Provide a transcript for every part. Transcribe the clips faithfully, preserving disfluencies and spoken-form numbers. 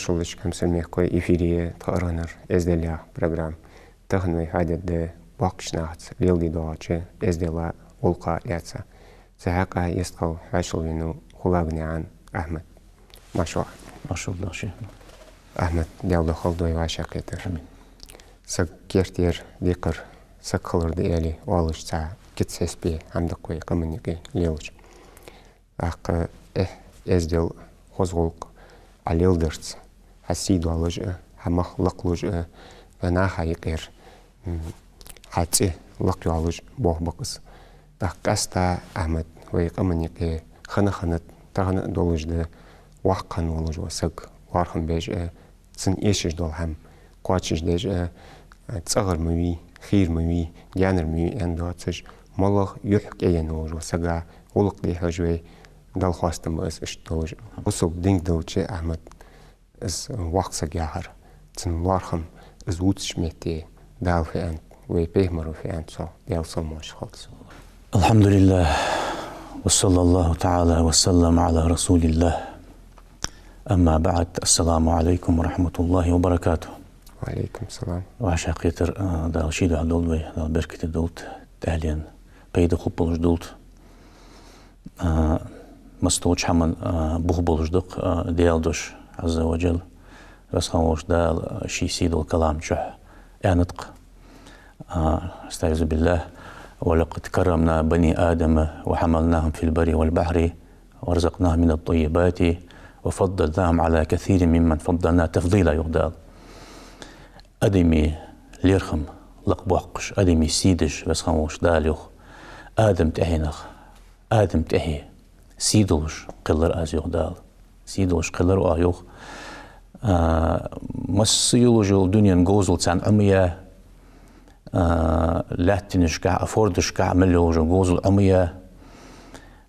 Шоллагӏча, хьамсара мехкахой, эфире я тха аргӏанара «Эздел» яха программа. Тахан вай хьадергда боккхийча нахаца леладе доагӏача эздела, гӏулакха лаьца. Цу хьакъехьа йистхила хьоашалгӏа венав Хулагнаькъан Ахьмад. Марша воагӏалва. Марша воагӏалва, дагӏа ший. Ахьмад, Даьла духьа хилда вай вӏашагӏкхетар. Амин. Саг кертера декхар саг хилар да аьле оалаш цхьа кица хьисапе хӏама да-кх вай къаман юкъе лелаш. Тӏаккха эхь, эздел, хоза гӏулакх Ӏа леладарца хьа сий доаллаш а, хьа мах лакхлуш а, вай наха юкъера, м, хьа цӏи лакхйоаллаш а болх ба-кх из. Тӏаккха къаьстта, Ахьмад, вай къаман юкъе хинна а хиннад, тахан а долаш да воккха хинна волаш вола саг лоархӏам беш а, цунна эшаш дола хӏама кхоачашдеш а, цӏагӏара ма вий, хийра ма вий, гаьнара ма вий аьнна доацаш, малагӏа юхь кӏаенна волаш вола сага гӏулакх де хьож вай, Далла хоастам ба из иштта долаш. Бусалба динга диллача, Ахьмад, из воккха саг яхар, цун лоархӏам, из вувцача метте Дала фу аьннад, вай пайхамара фу аьннад цох, Даьла салам-моаршал хилда цунна. الحمد لله، وصلى الله تعالى وسلم على رسول الله. أما بعد، السلام عليكم ورحمة الله وبركاته. Ва Ӏалайкум салам. Вӏашагӏкхетар, а, Дала ший духьа долда вай, Дала беркате долда, тӏехьленна пайда хургболаш долда. А, массадолча хӏаман, а, бух болаш да-кх, а, Даьла дош, Ӏазза ва Джалла. Веза хинна волча Дала ший сийдолча калама чу аьннад-кх. А, أستعيذ بالله. ولقد كرمنا بني آدم وحملناهم في البر والبحر ورزقناهم من الطيبات وفضلناهم على كثير ممن فضلنا تفضيلا, йоах Дала. Адамий лерхӏам лакхбоаккхаш, адамий сий деш Веза хинна волча Дала, йоах, Адама тӏехьенах, Адама тӏехье сий долаш кхеллар аз, йоах Дала. Сий долаш кхеллар оаха, йоах. А, масса йолаш йола дунен говзал царна Ӏомаяь, а, лаьттанашкахь а, фордашкахь а мел йолаш йола говзал Ӏомаяь,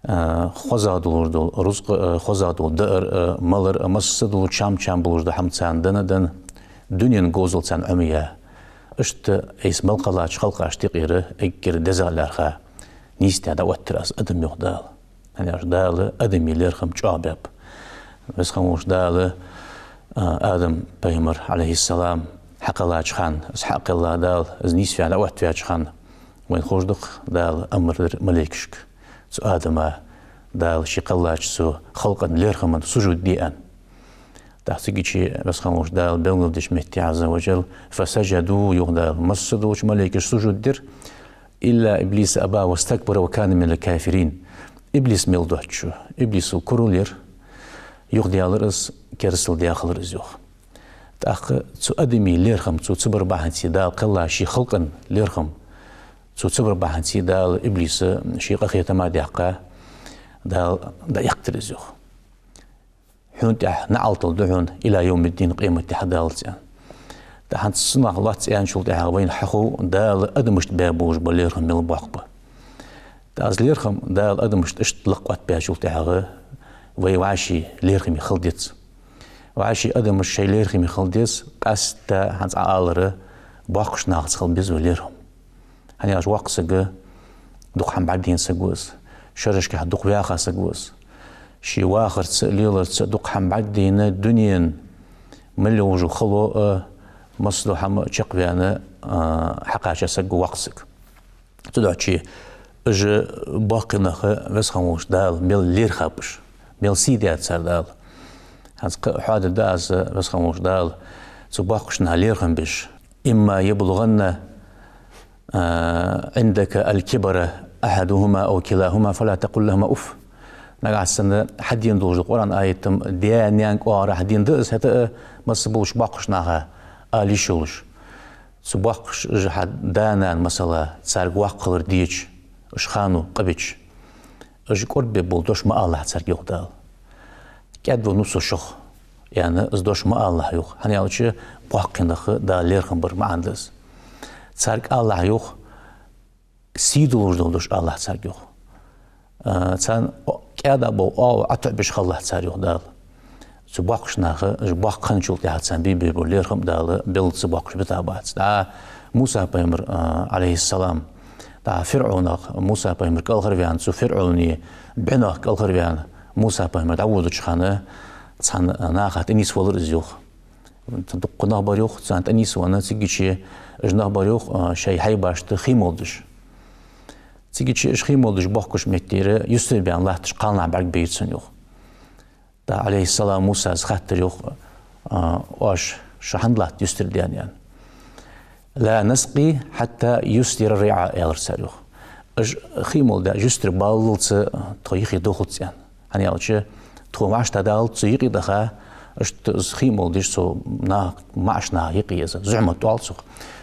а, хоза долаш дола рузкъа а, хоза дола даар а, малар а, масса долча чам-чам болаш дола хӏама царна денна а денна, дунен говзал царна Ӏомаяь. Иштта айса мел кхеллача халкъашта юкъера эггара дезагӏа лаьрхӏа нийсдаь дӏаоттар аз адам, йоах Дала. ХӀана аьлча Дала адамий лерхӏам чӏоагӏа баьб. Веза хинна волча Дала, а, Адам пайхамар, Ӏалайхи ссалам, хьакхеллача хана, из хьакхелла Дала, из нийсваь дӏаоттаваьча хана, вайна ховш да-кх, Дала амар дир малейкашка. Цу Адама Дала ше кхеллача цу халкъа лерхӏама сужуд де аьнна. Тӏаккха цигача Веза хинна волча Дала белгалдеча метте, Ӏазза ва Джалла, فسجدوا, йоах Дала, массадолча малейкаша сужуд дир, إلا إبليس أبى واستكبر وكان من الكافرين. Иблис мел доацаш, Иблисо курал яьр, юхадаьлар из, керастал даь хилар из, йоах. Тӏаккха цу адамий лерхӏам, цо ца бар бахьанца, Дала кхелла ший халкъа лерхӏам, цо ца бар бахьанца Дала Иблиса ший къахетама даьккха, Дала дӏаэккхийтар из, йоах. Хьона тӏехьа наӏалт да хьона, إلى يوم الدين, къематди хьадаллалца, аьнна. Тӏаккха хӏанз цунах лоацца аьнначул тӏехьагӏа вайна хьахов Дала адамашта баь болаш бола лерхӏам мел боккха ба. Тӏаккха из лерхӏам Дала адамашта иштта лакха оттабаьчул тӏехьагӏа вай вӏаший лерхӏаме хила деза. Вӏаший адамаш шоай лерхӏаме хила деза, къаьстта хӏанз Ӏа аьлар, боккхийча нахаца хила беза вай лерхӏам. ХӀана аьлча воккха саг дукха хӀама бӀаргадайна саг ва из, шерашкахь дукха ваьха саг ва из. Ший вахарца а, леларца а дукха хӀама бӀаргадайна, дунен мел йолча хало а, массадолча хӀамах а чакхваьнна, а, хьакхаьча саг ва воккха саг. Цудухьа уж боккхий нах, Веза хинна волча Дала мел лерхӀаб уж, мел сий даьд цар Дала. ХӀанз кхы а хьоадергда аз, Веза хинна волча Дала цу боккхийча наха лерхӀам беш: «إما يبلغن عندك الكبر أحدهما أو كلاهما فلا تقل لهما أف». Нагахь санна хьадена долаш да Къуръан аят, даь-наьна оагӀорахьа дена да из, хӀаьта а масса болча боккхийча наха ала йиш йолаш. Цу боккхийча уж хьа да-нана, масала, царга воккха хилар дийцача, уж ханна къа бича, уж кӀордабе бола дош ма алалахь царга, йоах Дала. «КӀаьдвеннав со шух», аьнна, из дош ма алалахь, йоах. ХӀана аьлча боккхий нах Дала лерхӀам бар маӀан да из. Царга алалахь, йоах, сий долаш дола дош алалахь царга, йоах. А, царна кӀаьда бола оагӀув ӀотоӀабеш хилалахь цар, йоах Дала. Цу боккхийча наха, уж боккха хинначул тӀехьагӀа царна бе-бе бола лерхӀам Дала белла цу боккхийча бита бац. ДӀа Муса-пайхамар, а, Ӏалайхиссалам, дӀа ФирӀавнах Муса-пайхамар кӀалхарваьнна, цу ФирӀавна бӀунах кӀалхарваьнна Муса-пайхамар дӀаводача хана цхьан наха тӀа нийсвелар из, йоах. Цу дукха нах бар йоах, царна тӀанийсвенна, цигача уж нах бар йоах, а, шоай хьайбашта хий молдаш. Цигача уж хий молдаш бохкаш меттера юстара баьнна латташ кхалнах бӀаргабайра цунна йоах. ТӀаккха, Ӏалайхи ссалам, Мусас хаттар йоах, а, оаш шо хӀана латт юстара даьнна, аьнна. «لا نسقي حتى يسدر الرعاء», аьлар цар йоах. Уж хий молда юстара баллалца тхо юкъе дохац, аьнна. ХӀана аьлча, тхо вӀаштӀехьадаллалца цу юкъе даха, иштта из хий молдаш, цу наха, маӀача наха юкъе, из зухьмат оал цох,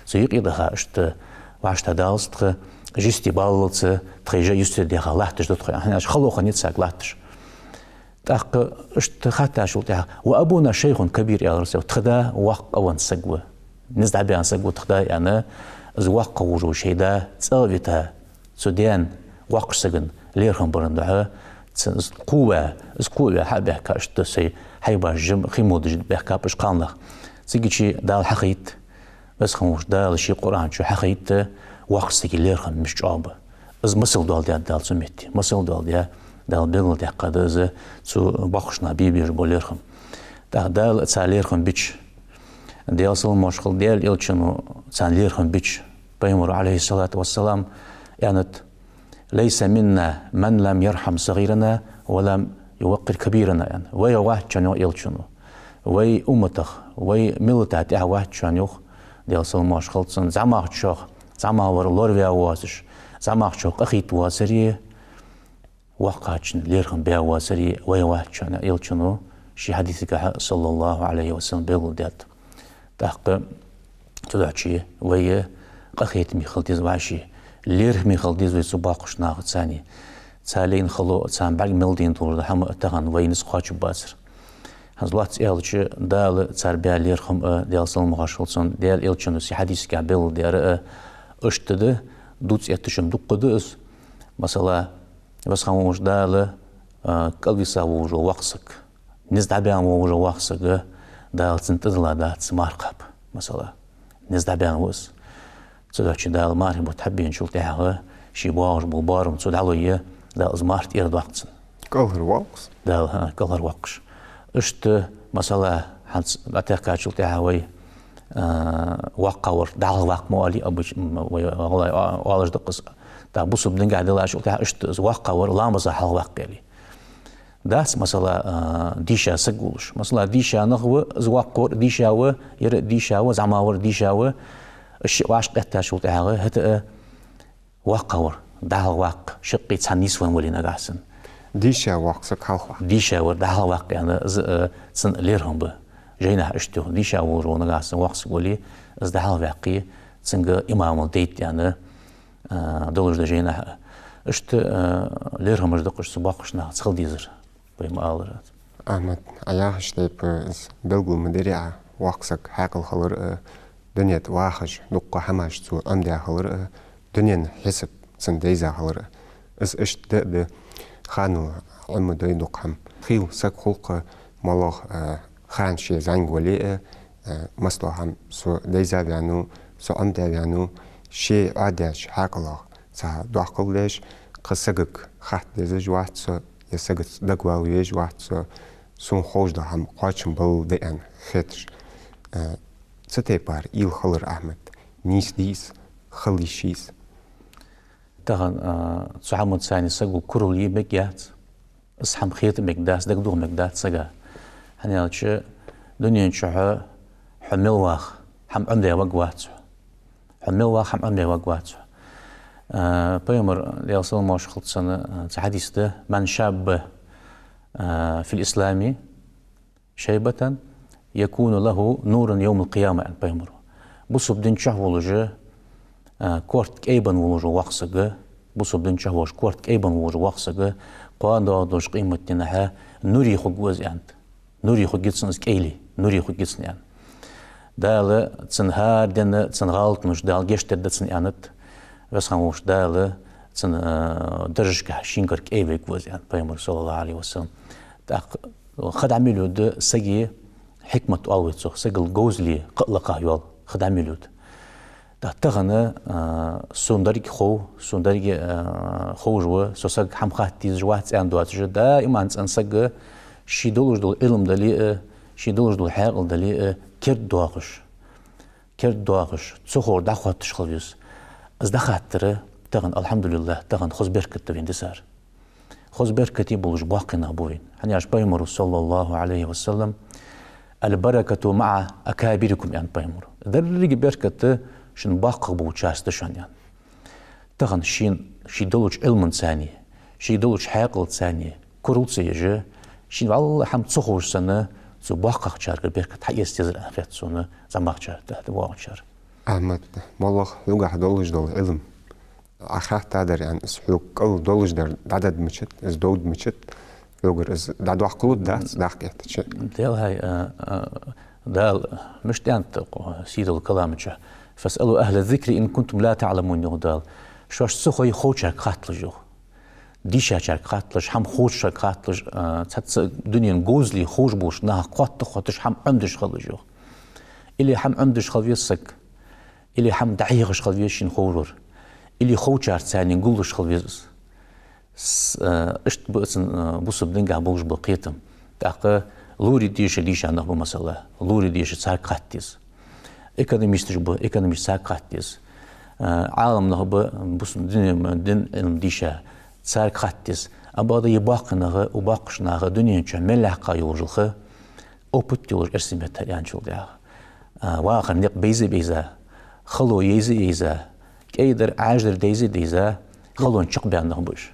цу юкъе даха, иштта вӀаштӀехьадаллалца тхо, уж йисте баллалца тхоай жа юстара даьха латташ да тхо, аьнна. ХӀана аьлча, хало хиннай царга латташ. ТӀаккха иштта хаьттачул тӀехьагӀа: «وأبونا شيخ كبير», аьлар цар, тха да воккха къавенна саг ва. Низ дӀабаьнна саг ва тха да, аьнна, из воккха волаш вола шоай да цӀа а вита, цу даьна, воккхача сагана лерхӀам барна духьа, ц-, из кхувш, из кхувш хьа а баьхка, иштта шоай хьайбашта жа хий молдаш баьхкаб уж кхалнах. Цигача Дала хьахайт, Веза хинна волча Дала ший Къуръан чу хьахайт воккхача сага лерхӀам мишта чӀоагӀа ба. Из масал доаладаьд Дала цу метте. Масал доаладаь, Дала белгалдаьккхад из цу боккхача наха бе безаш бола лерхӀам. ТӀаккха Дала цар лерхӀам бича, Даьла салам-моаршал хилда Даьла Элчано царна лерхӀам бича, пайхамара, Ӏалайхи ссалату вассалам, аьннад: «ليس منا من لم يرحم صغيرنا ولم يوقر كبيرنا», аьнна. Вайх вац шоана, йоах Элчано, вай умматах, вай миллатах тӀехьа вац шоана, йоах, Даьла салам-моаршал хилда цунна, зӀамагӀчох, зӀамагӀвар лораваь воацаш, зӀамагӀчох къахетта воацаре, воккхачун лерхӀам баь воацаре вайх вац шоана, Элчано ший хьадисагахьа, صلى الله عليه وسلم, белгалдаьд. ТӀаккха цудухьа вай къахетаме хила деза вӀаший, лерхӀаме хила деза вай цу боккхача нахаца. Цар лайна хало, царна бӀарга мел дайна долаш дола хӀама а тахан вай низ кхоачаргбацар. ХӀанз лоацца аьлча, Дала цар баь лерхӀам а, Даьла салам-моаршал хилда цунна, Даьла Элчано ший хьадисагахьа белгалдаьр а иштта да, дувца эттача-м дукха да из. Масала, Веза хинна волча Дала, а, кӀалвиса волаш вола воккха саг, низ дӀабаьнна волаш вола воккха саг, Дала цунна тӀадилла дац марха кхаба, масала. Низ дӀабаьнна ва из. Цудухьа Дала мархий бутт хьабеначул тӀехьагӀа, ше боагӀаш бола боарам цо дӀалой, Дала из марха тӀера доаккх цунна. КӀалхарвоаккх из. Дала, хӀа, кӀалхарвоаккхаш. Иштта, масала, хӀанз дӀатехкачул тӀехьагӀа вай, а, воккхагӀвар дӀахьалхаваккха ма оалий, обычно, м, вай гӀалгӀай оалаш да-кх из. ТӀаккха бусалба динагахьа диллачул тӀехьагӀа иштта из воккхагӀвар ламаза хьалхаваккха, аьле. Дац, масала, а, дийша саг волаш. Масала, дийша нах ва, из воккхагӀвар а дийша ва, ер а дийша ва, зӀамагӀвар а дийша ва. Уж шиъ вӀашагӀкъеттачул тӀехьагӀа, хӀаьта а воккхагӀвар дӀахьалхаваккха, шаккхе цхьана нийсвенна вале нагахьа санна. Дийша воккха саг хьалхаваккха. Дийшавар дӀахьалхаваккха, аьнна, из, а, цун лерхӀам ба. Жайнашка иштта йоах, дийша волаш вола нагахьа санна воккха саг вале, из дӀахьалхаваьккхе, цунга имамал дайта, аьнна, а, долаш да жайнашка. Иштта, а, лерхӀамаш да-кх уж цу боккхача нахаца хила дезар, вай ма аллара. Ахьмад, Ӏа яхача тайпара, из белгал ма дарий Ӏа, воккха саг хьаькъал хилар а, дунен тӀа вахаш, дукха хӀамаш цо Ӏомадаь хилар а, дунен хьисап цунна дайза хилар а. Из иштта да а да, ханал Ӏомадой дукха хӀама. Хийла саг хул-кх, моллагӀа, а, хана ше зӀамига вале а, а, массадола хӀама цо дайза ваьннав, цо Ӏомадаь ваьннав, ше Ӏодаьча хьаькъалах цхьа доаккхал деш, кхы сагага хатта дезаш вац со, е сагаца дагавала везаш вац со, сона ховш дола хӀама кхоачам баллал да аьнна хеташ. Э, цу тайпара уйла хилар, Ахьмад, нийса дий из, хила йиш йий из? Тахан, э, цу хӀамаца сага курал е мегаш яц. Из хӀама хета мегаш дац, дагадоха мегаш дац сага. ХӀана аьлча, дунен чу хьо, хьо мел вах, хӀама Ӏомадаь варгвац хьо. Хьо мел вах, хӀама Ӏомадаь варгвац хьо. А, пайхамара, Даьла салам-моаршал хилда цунна, а, цхьа хьадис да: «من شاب, а, في الإسلام شيبة يكون له نور يوم القيامة», аьннад пайхамара. Бусалба дина чу волаш, а, корта кӀайбенна волаш вола воккха саг, бусалба дина чу волаш, корта кӀайбенна волаш вола воккха саг, кхоана доагӀаш долча къематдийнахьа нуре хургва из, аьннад. Нуре хургья цунна из кӀайли, нуре хургья цунна, аьнна. Дала цун хӀара ден, цун гӀалаташ, Дала гешт дергда цунна, аьннад. Веза хинна волча Дала цун, а, даржашка шийгара кӀайвергва из, аьннад пайхамара, صلى الله عليه وسلم. ТӀаккха ха дӀа мел йода сага, хьикмат оал вай цох, сагал говзал кхаъ лакха йоал, ха дӀа мел йода. ТӀаккха тахан, а, сона деррига хов, сона деррига, а, ховш ва, со сага хӀама хатта дезаш вац аьнна доацаш, даим цӀена саг, ший долаш дола Ӏилма дале а, ший долаш дола хьаькъал дале а, керда доагӀаш, керда доагӀаш, цу ховра дӀахотташ хила веза. Из дӀахаттар тахан, алхьамдулиллахӀ, тахан хоза беркат да вайна дисар. Хоза беркате болаш боккхий нах ба вайна. ХӀана аьлча Пайхамара, صلى الله عليه وسلم: «البركة مع أكابركم», аьннад Пайхамара. Деррига беркат шун боккхагӀа болчарца да шоана, аьнна. Тахан шийна, ший долча Ӏилманца, ший долча хьаькъалца курал ца еш, шийна вӀалла хӀама ца ховш санна, цу боккхагӀчаргара беркат хьаэца дезар аьнна хет сона, зӀамагӀчар, тӀехьа воагӀачар. Ахьмад, моллагӀа хьогахьа долаш дола Ӏилма Ӏа хаттадар, аьнна, из хьога кӀал долаш дар дӀададмачат, из довдмачат, хьогара из дӀадоаккхалургдац, дӀахо кхетача. Делхьай, а, а, Дала мишта аьннад сийдолча каламача: «فاسألوا أهل الذكر إن كنتم لا تعلمون», йоах Дала. Шоаш ца хой, ховчарга хатталаш, йоах. Дийшачарга хатталаш, хӀама ховчарга хатталаш, а, цхьацца дунен говзале ховш болча нахах хотта-хотташ хӀама Ӏомадеш хилалаш, йоах. Или хӀама Ӏомадеш хила веза саг, или хӀама дӀахьехаш хила веза шийна ховргдар, или ховчарца гуллуш хила веза из. С-, э, иштта ба цун, э, бусалба дингахьа болаш бола кхетам. ТӀаккха лорий деша дийша нах ба, масала, лорий деша, царга хатта деза. Экономисташ ба, экономист, царга хатта деза. Э, Ӏалам нах ба, бусалба дин, дин Ӏилма дийша, царга хатта деза. Амма бакъда из боккхий нах, уж боккхийча наха дунен чу мел лаьхкъа йолаш йола ха, опыт йолаш эрсий меттала аьлча, дӀахо, а, вахара никъ бейза-бейза, хало ейза-ейза, кӀайдар, Ӏаьржадар дейза-дейза, халонна чакхбаьнна нах ба уж.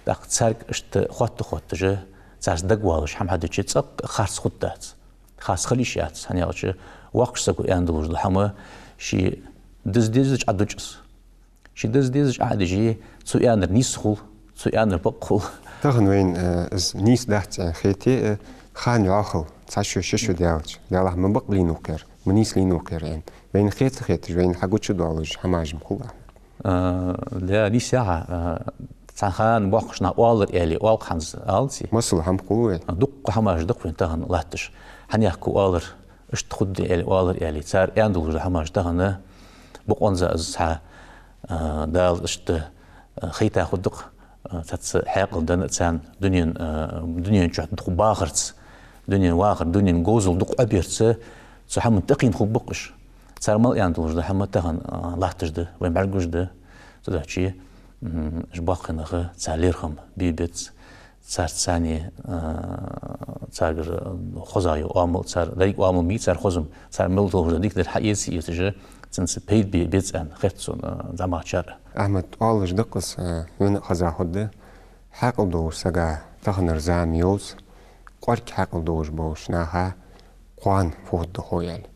ТӀаккха царга иштта хотта-хотташ, царца дагавоалаш хӀама хьадича, цӀаккха харц хургдац. Харц хила йиш яц, хӀана аьлча воккхача саго аьнна долаш дола хӀама ше деза-дезача Ӏа дувц из. Ше деза-дезача Ӏа а дийша, цо аьннар нийса хул, цо аьннар бакъ хул. Тахан вайна, э, из нийса дац аьнна хете, э, хана йоахал, цхьа шу, ши шу даьлча, Даллахь, ма бакъ лийннав-кх ер, ма нийса лийннав-кх ер аьнна. Вайна хета-хеташ, вайна хьагучадоалаш хӀамаш-м хул, Ахьмад. Э, да, нийса яхар, э, цхьан хана боккхийча наха оалар аьле, оал-кх хӀанз, алац. Масала хӀама хул вай. Дукха хӀамаш да-кх вайна тахан латташ. ХӀана яхар, оалар, иштта хургда аьле, оалар аьле. Цар аьнна долаш дола хӀамаш тахан бокъонца из цхьа, а, Дала иштта, а, хайтар хургда-кх, а, цхьацца хьаькъал денна царна, дунен, а, дунен чу дукха бахарца, дунен вахар, дунен говзал дукха Ӏоберца, цу хӀаман тӀакхийна хургба-кх уж. Цар мел аьнна долаш дола хӀама тахан, а, латташ да, вай бӀаргагуш да. Цудухьа, м, уж боккхий нах, цар лерхӀам бе беза, царца цхьана, а, царгара хоза йола оамал, цар деррига оамал ма йий цар хоза, цар мел долаш дола дикадар хьаэца-эцаш, цунца пайда бе беза аьнна хет сона, а, зӀамагӀчар. Ахьмад, оалаш да-кх из, а, хьона а хеза хургда, хьаькъал долча сага таханара зама йовз, кӀоарга хьаькъал долаш болча наха кхоана фу хургда хов аьле.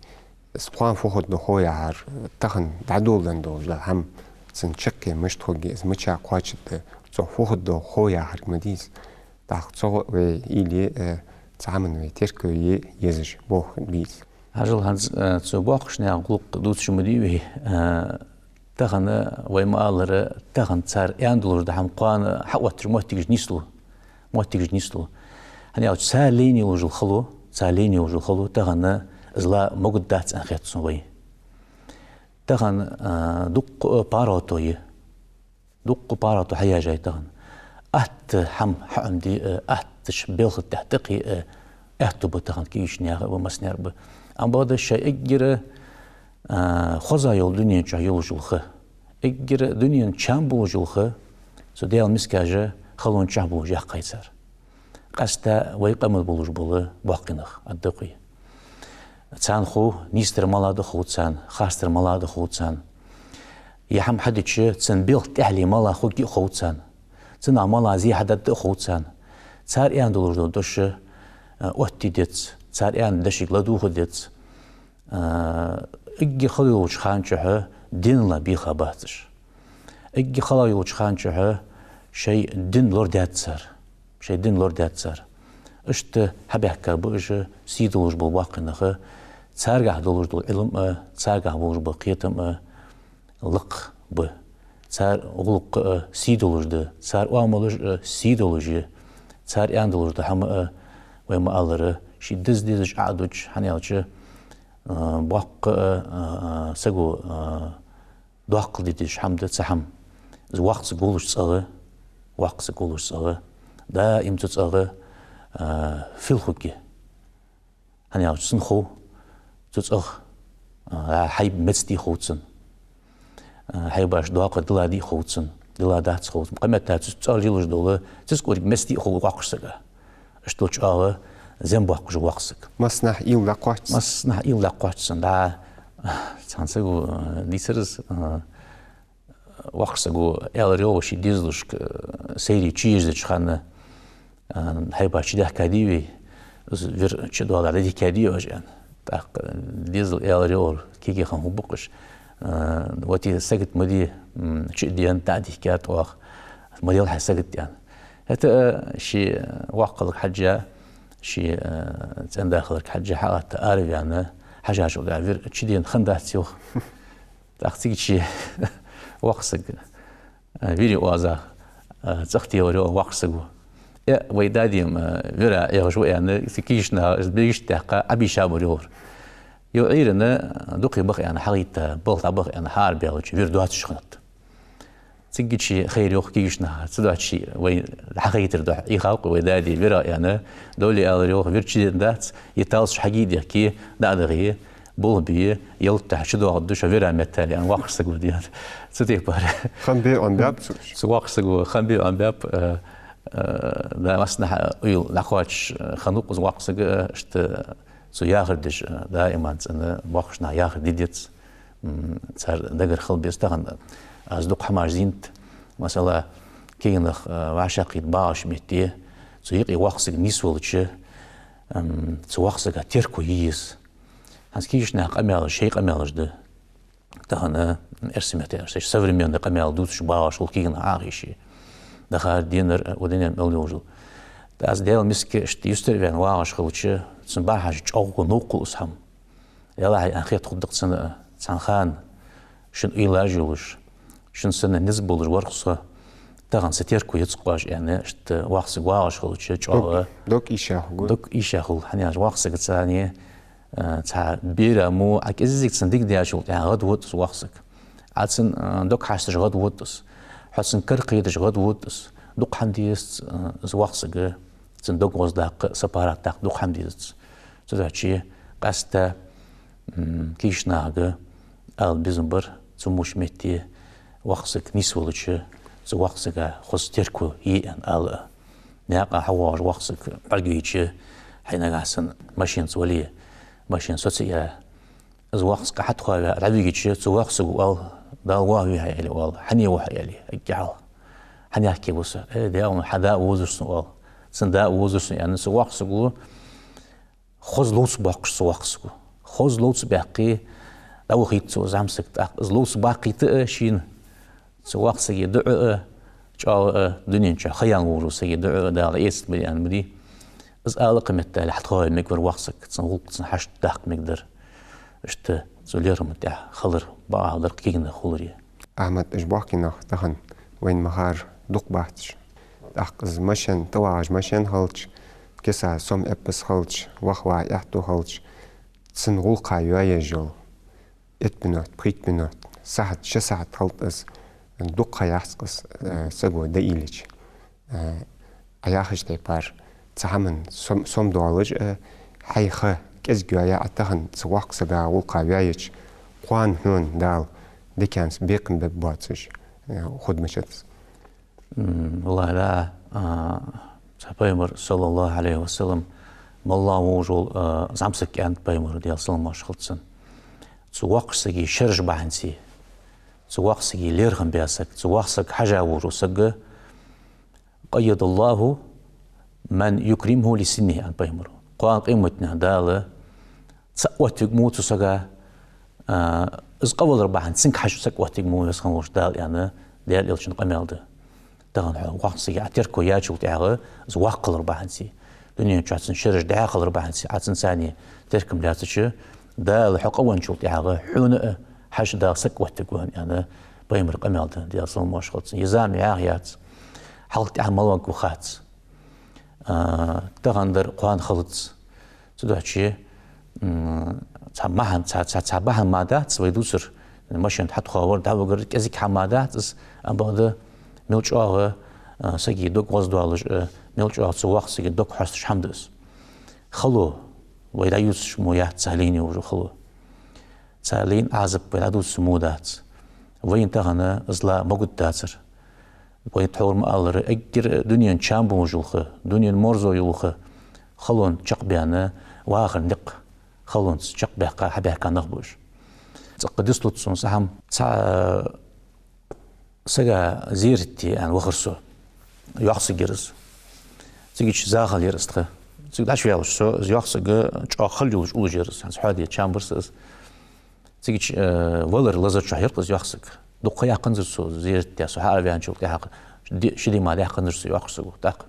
Из кхоана фу хургда хов яхар, тахан дӀадоладенна долаш дола хӀама, цун чаккхе мишта хургья, из мича кхоачаргда, цох фу хургда хов яхарг ма дий из. ТӀаккха цох вай уйла е, э, цу хӀаман вай терко е езаш болх бий из. Хьажал, хӀанз, э, цу боккхийча наьха гӀулакх дувцаш ма дий вай, э, тахан вай ма аллара, тахан цар аьнна долаш дола хӀама кхоана хьаотташ моттигаш нийслу. Моттигаш нийслу. ХӀана аьлча цар лайна йолаш йола хало, цар лайна йолаш йола хало тахан из ла могаргдац аьнна хет сона вай. Тахан, а, дукха, а, паргӀато я. Дукха паргӀато хьаяьжай тахан. Атта хӀама хьаӀомаде, а, аттача белхий тӀа тӀакхе, а, аьттув ба тахан кегийча наьха а, массанена а. Амма бакъда шоай эггара, а, хоза йола дунен чу йолаш йола ха, эггара дунен чам болаш йола ха, цу Даьла мискаш халонна чу болаш яккхай цар. Къаьстта вай къаман болаш бола боккхий нах, аргда-кх вай. Царна хов, нийсдар малагӀа да хов царна, харцдар малагӀа да хов царна. Е хӀама хьадича, цун белха тӀехьале малагӀа хургья а хов царна. Цунах малагӀа зе хьадаргда а хов царна. Цар аьнна долаш дола дош, а, оттаде деза, цар аьнна дешага ладувгӀа деза. А, эггара хала йолча хана чухь динал беха бац уж. Эггара хала йолча хана чухь шоай дин лорадаьд цар. Шоай дин лорадаьд цар. Иштта хьабаьхка ба уж сий долаш бола боккхий нах, царгахьа долаш дола Ӏилма а, царгахьа болаш бола кхетам а лакха ба. Цар гӀулакх а сий долаш да, цар оамалаш а сий долаш я. Цар аьнна долаш дола хӀама а, вай ма аллара, ше деза-дезача Ӏа а дувц, хӀана аьлча, а, боккха а, а, а, саго, а, доаккхал де дезаш хӀама да цхьа хӀама. Из воккха саг волча цӀагӀа, воккха саг волча цӀагӀа, даим цу цӀагӀа, а, фу хургья. ХӀана аьлча цунна хов, цу цӀагӀа, а, хьайба меца дий хов цунна, а, хьайбаш доакъа дилла дий хов цунна, дилла дац хов цунна. Къамаьл дац, цу цӀагӀа лелаш дола цицкъург меца дий хов воккхача сага. Иштта чӀоагӀа зем боаккхаш ва воккха саг. Массанахьа уйла дӀакхоач. Массанахьа уйла дӀакхоач цун, да. Цхьан саго, а, дийцар из, а, воккхача саго аьлар йоах ший дезалашка, э, сайре чуйижача хана, э, хьайбаш чудехкадий вай, из вир чудоаладаь дӀадехкадий оаш, аьнна. ТӀаккха дезал аьлар йоах, кегий хинна хургба-кх уж, э, вот из сагот ма де, м, чу а даьнна, дӀа а дехкадаь оаха, ма де хьай сагот, аьнна. ХӀаьта, э, ший, э, воккха хиларга хьежжа, ший, э, цӀен-да хиларга хьежжа хьалатта араваьнна, хьежачул тӀехьагӀа вир чудаьнна хиннадац йоах. ТӀаккха цигача воккха саг, а, вире оазах, а, цӀагӀа телар йоах воккхача саго. Э, вай дади-м, а, вира эгӀаш ва, аьнна, цу кегийча наха из бегашта даьккха, Ӏобийшабир йоах. Юха Ӏуйранна дукха баха, аьнна, хьалгӀайтта, балха дӀабаха, аьнна, хьаарабаьлча, вир доацаш хиннад. Цигача хайра йоах кегийча наха, цудухьа вай хьахайтар духьа Ӏийхав-кх вай дади вира, аьнна, дола аьлар йоах, вир чудаьнна дац, е талсаш хьагий дехке, дӀа а дахе, болх бе, ялат тӀа чудоагӀаргда шо вира меттел, аьнна, воккхача саго дийхад. Цу тайпара. Хам бе Ӏомабаьб цо. Цу воккхача саго хам бе Ӏомабаьб, э, э, да, массанахьа уйла дӀакхоачаш, э, хиннав-кх из воккха саг, э, иштта цо яхар деш, э, даиман цӀена боккхийча наха яхар де деза. М, цар дагара хила беза тахан. Аз дукха хӀамаш зийнад, масала, кегий нах, э, вӀашагӀкхийтта багӀача метте, цу юкъе воккха саг нийсвелча, м, цу воккхача сага терко е еза. ХӀанз кегийча наьха къамаьлаш шоай къамаьлаш да. Тахан, э, эрсий меттала аьлча, современни къамаьл дувцаш багӀаш хул кегий нах, Ӏохайша. Дахар, денар, э, ва денар мел йолаш. ТӀаккха аз Даьла миска иштта юстара ваьнна вагӀаш хилча, цун бахьаш чӀоагӀа новкъа хул из хӀама. Ялахьа, аьнна, хетаргда-кх цунна, цхьан хана шун уйлаш йолаш, шун санна низ болаш вар-кх со, тахан са терко ецаргда-кх оаш, аьнна, иштта воккха саг вагӀаш хилча, чӀоагӀа дог, дог ийша хул. Дог ийша хул, хӀана аьлча воккха сагаца, э, цхьа бера мо Ӏа кӀеззига цунна дика даьчул тӀехьагӀа гӀадвода из воккха саг. Ӏа цун, э, дог хьасташ гӀадвода из. Хьо цун кара кхеташ гӀадвода из. Дукха хӀама дезац, э, из воккха саг, цун дог гӀоздаккха, са паргӀатдаккха дукха хӀама дезац. Цудухьа къаьстта, м, кегийча нахага ала безам бар, цу мо ший метте воккха саг нийсвелча, цу воккха сага хоза терко е, аьнна, ала. Наькъа хьавоагӀаш воккха саг бӀаргавайча, хьай нагахьа санна машенаца вале, машен соцаяь, из воккха саг хьатӀахоаваь дӀавигача, цу воккха саго оал: «Дала вахаве хьо», аьле оал, «хьане ва хьо», аьле, аггехьа. «Хьанехке ва со?» «Э, Даьла, хьа да вовзар сона», оал. «Цун да вовзар сона», аьнна, цу воккха саго хоза ловца боаккхаш цу воккха саго. Хоза ловца баьккхе, дӀавахийт цо из зӀамсаг. ТӀаккха из ловца баккхийта а шийна, цу воккха сага дуӀа а, чӀоагӀа а, дунен чу ха яьнна волча сага дуӀа а Дала эцаргда ма дий, аьнна ма дий. Из ала кхы меттел хьатӀахоаве мегавар воккха саг, цун гӀулакх цун хьашт даккха мегадар. Иштта цу лерхӀама тӀа хилар бакъахьа дар кегий нах хуларе. Ахьмад, уж боккхий нах тахан вайна ма харра дукха бац уж. ТӀаккха из машен, тӀавагӀаш машен хилча, киса сом-эппаз хилча, ваха-ваха аьттув хилча, цун гӀулакха йоаеш йола итт минот, пхийтта минот, сахьат, ши сахьат хилийта из, дукха ха яц-кх из, э, саго дӀаийлача. Э, Ӏа яхача тайпара, цу хӀаман сом-, сомадоалаш а, хьай ха кӀезига йоаяь а, тахан цу воккхача сага гӀулакха йоаеча, кхоана хьона Дала диканца бекхам бергбоацаш, э, хургда мишта из. М, валлахӀи, да, а, цхьа Пайхамар, саллаллахӀу Ӏалайхи ва саллам, моллагӀа вовзаш вола, а, зӀамсаг кӀаьнк Пайхамара, Даьла салам-моаршал хилда цунна. Цу воккхача сага шераш бахьанца, цу воккхача сага лерхӀам баь саг, цу воккхача сага хьежа вовзаш вола саг, «قيد الله من يكرمه لسنه», аьннад Пайхамара. Кхоана къематдийнахьа Дала цаӀ оттавергва цу сага, а, из къавалар бахьан, цунга хьежа саг оттавергва Веза хинна волча Дала, аьнна, Даьла Элчан къамаьл да. Тахан хьо воккхача сага Ӏа терко яьчул тӀехьагӀа, из воккха хилар бахьанца, дунен чу цун шераш дӀаьха хилар бахьанца, Ӏа цунца теркам лаьцача, Дала хьо къавенначул тӀехьагӀа хьона а хьежа Дала саг оттавергва хьона, аьнна, Пайхамара къамаьл да, Даьла салам-моаршал хилда цунна. Из зама яха яц, хьалха-тӀехьа малагӀа ва хац. А, тахандар кхоана хилац. Цудухьа, м, цхьа бахьан, цхьа, цхьа, цхьа бахьан мара дац вай дувцар, машен тӀа хьатӀахоавар, дӀавигар, кӀезига хӀама мара дац из, амма бакъда мел чӀоагӀа, а, сага дог гӀоздоалаш, а, мел чӀоагӀа цу воккхача сага дог хьесташ хӀама да из. Хало, вай дӀаювцаш мо яц цхьа линия уже, хало. Цар лийнна Ӏазап вай дӀадувца мо дац. Вайна тахан из ла могаш дацар. Вай тхьовра ма аллара, эггара дунен чам болаш йола ха, дунен марзо йола ха, халонца чакхбаьнна, вахара никъ халонца чакхбаьккха, хьабаьхка нах ба уж. ЦӀаккха дицлуц сона цхьа хӀама. Цхьа сага зерате аьнна вахар со. Йоккха саг яр из. Цигача захал яр из тха. Цига дӀачуваьлча со, из йоккха саг чӀоагӀа хала йолаш уллаш яр из. ХӀанз хьоаде чам бар са из. Цигача, э, валар лазар чу яр-кх из йоккха саг. Дукха яьккханзар цо зерате, со хьаараваьнначул тӀехьагӀа ди-, ши ди мара яьккханзар цо йоккхача саго. ТӀаккха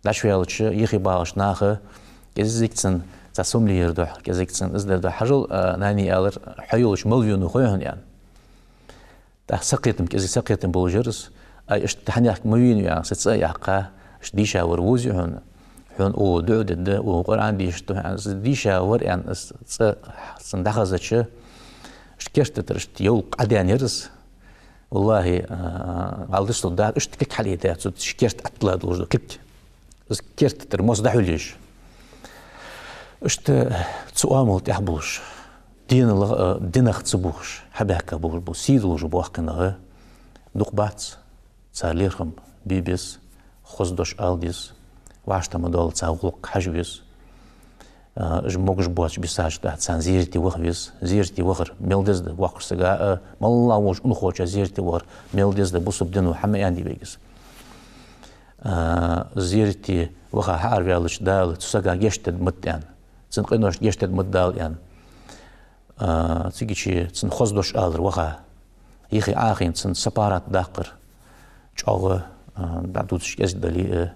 дӀачуваьлча, юхе багӀача наха кӀезига цунна цхьа сомали яр духьа, кӀезига цунна из дар духьа. Хьажал, э, нани, аьлар, хьо йолча мала венав хой хьона, аьнна. ТӀаккха сакхетам, кӀезига сакхетам болаш яр из. Ай, иштта хьанехк ма вийнав, аьнна, са цӀа а яьккха, иштта дийша вар вовзий хьона? Хьона укхо дуӀа дергда, укхо Къуръан дешаргда хьона, аьнна, са дийша вар, аьнна, из цӀа цунна дӀахезача, иштта керта тӀара иштта йовлакх Ӏадаьнна яр из. Валлахьи, а, гӀалдистал да, иштта кулг хьалъайдаь, цу ши керта тӀа Ӏотилла долаш дола кулг. Из керта тӀара мос дӀахьулъеш. Иштта цу оамал тӀа болаш, дина ла-, а, динах ца бувхаш, хьабаьхка болаш бола сий долаш бола боккхий нах дукха бац. Цар лерхӀам бе беза, хоза дош ала деза, вӀаштӀехьа ма доалла цар гӀулакх хьажа веза. А, уж могаш боацача бисача тӀа царна зерате ваха веза, зерате вахар мел деза да боккхача сага а, моллагӀа волча унахочоа зерате вахар мел деза да, бусалба дино хьа ма аьннадий вайга из. А, зерате ваха хьаараваьлча, Дала цу сага гешт дергда ма аьнна, цун къиношта гешт дергда ма Дала аьнна. А, цигача цунна хоза дош алар ваха, юхе Ӏохайна цунна сапарат даккхар чӀоагӀа, а, дӀадувцаш кӀезига дале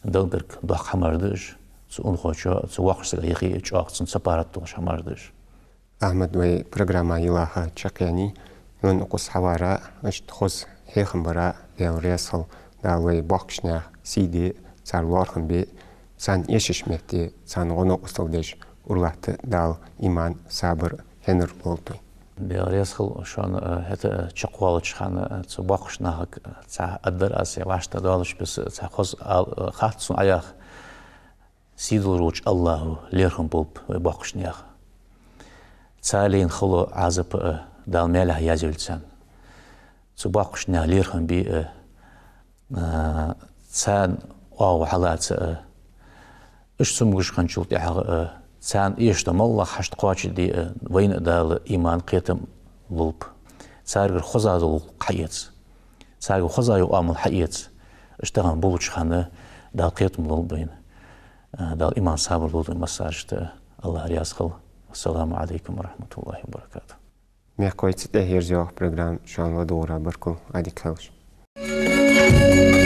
а, Далла гарга доккха хӀамаш да уж, цу унахочоа, цу воккхача сага юхе чӀоагӀа цунна сапарат долаш хӀамаш да уж. Ахьмад, вай программа йилла ха чакхъяьннай, хьона укхаза хьавара, иштта хоза хьехам бара, Даьла раьза хилва, Дала вай боккхийча наьха сий де, цар лерхӀам бе, царна эшача метте царна гӀо-новкъостал деш, ура латта Дала иман, сабар, хьинар лолда вайна. Даьла раьза хилва шоана, э, хӀаьта, э, чакхвоалача хана, э, цу боккхийча нахага, э, цхьа аргдар аз, вӀаштӀехьа доаллача беса, цхьа хоза ал-, э, хатта сона Ӏояха. Сийдолаш волча АллахӀа лерхӀам болба вай боккхийча наьха. Цар лайна хало, Ӏазап а Дала маьлехьа язъйойла царна. Цу боккхийча наьха лерхӀам бе а, а, царна оагӀув хьалаца а, уж цамогаш хинначул тӀехьагӀа а, царна эшаш дола моллагӀа хьашт кхоачашде а, вайна а Дала иман, кхетам лулба. Царгара хоза дола гӀулакх хьаэца. Царгара хоза йола оамал хьаэца. Уж тахан болча хана Дала кхетам лулба вайна. А, Дала иман, сабар лулда вайна массанена а. АллахӀ раьза хилва. Ассаламу Ӏалайкум ва рахьматуллахӀи ва баракатухӀ. Мехкахой, цу тӀа ерзаеш йола программа шоана ладувгӀарах баркал, Ӏадика хийла шун.